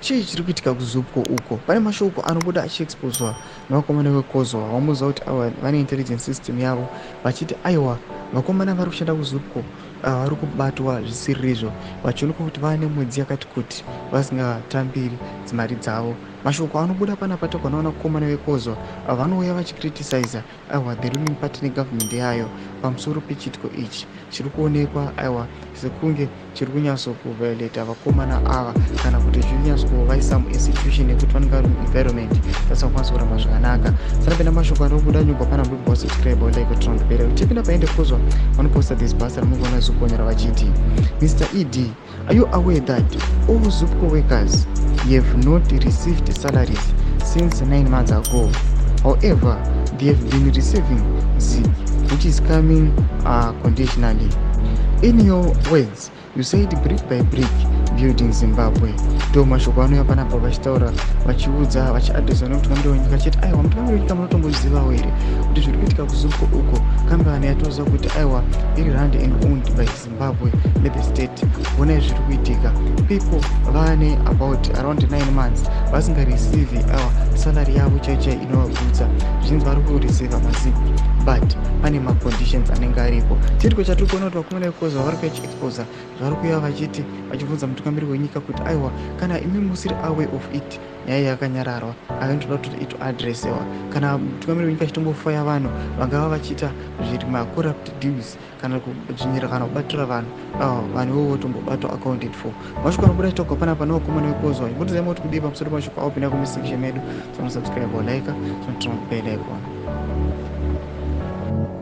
Chii chiri kuitika kuZUPCO uko? Pane mashoko anobuda achiexposwa nevakomana veCOZWA vamuudza kuti aiwa vane intelligence system yavo, vachiti aiwa vakomana vari kushanda kuZUPCO vari kubatwa zvisirizvo, vachionekwa kuti vane mwedzi yakati kuti vasingatambiri dzimari dzavo. Mashoko anobuda panapa tagona vakomana veCOZWA vanouya vachicriticiza aiwa the ruling party negovernment yayo pamusoro pechiitiko ichi chiri kuonekwa aiwa sekunge chiri kunyatsokuviolata vakomana ava, kana kuti chiri kunyatsokuvaisa muinstitution yekuti vanenge vari muenvironment vasingakwanisi kuramba zvakanaka. Sanapinda mashoko anobuda nyogwa pana mubva subscribe, like, turn on the bell. Tipinda paende Kozwa vanoposta this basa ramunoona zukonyora vachiti, "Mr ED, are you aware that all ZUPCO workers have not received salaries since 9 months ago? However, they have been receiving ZiG, which is coming conditionally. In your words, you said brick by brick building Zimbabwe." Ndo mashoko anouya panapa vachitaura, vachiudza, vachiadresa nemutungamiri wenyika, chiti aiwa mutungamiri wenyika, munotombozivawo here kuti zviri kuitika kuZUPCO uko, kambani yatoziva kuti aiwa iri run and owned by Zimbabwe nethe state, onai zviri kuitika, people vane about around 9 months vasingareceivi aiwa salary yavo chaichai inovagutsa. Zvichinzi vari kureceiva maZiG, but pane maconditions anenge aripo. Chiitiko chatiri kuona kuti vakomana veCOZWA vari kuyachiexposa zvari kuuya vachiti, vachibvunza mutungamiri wenyika kuti aiwa kana imi musiri aware of it, nyaya yakanyararwa ainotoda kuti itoadresewa. Kana mutungamiri wenyika achitombofaya vanhu vangava vachiita zviri macorrupt deals kana kudzvinyira kana kubatira vanhu, vanhu ivovo tombobatwa, accounted for. Mashoko anobuda achitogwa panapa nevakomana veCOZWA. Imbotiziva kuti kudii pamusoro pemashoko awo. Pinda comment section medu, sonosubscribe, like, sonoturn bell icon.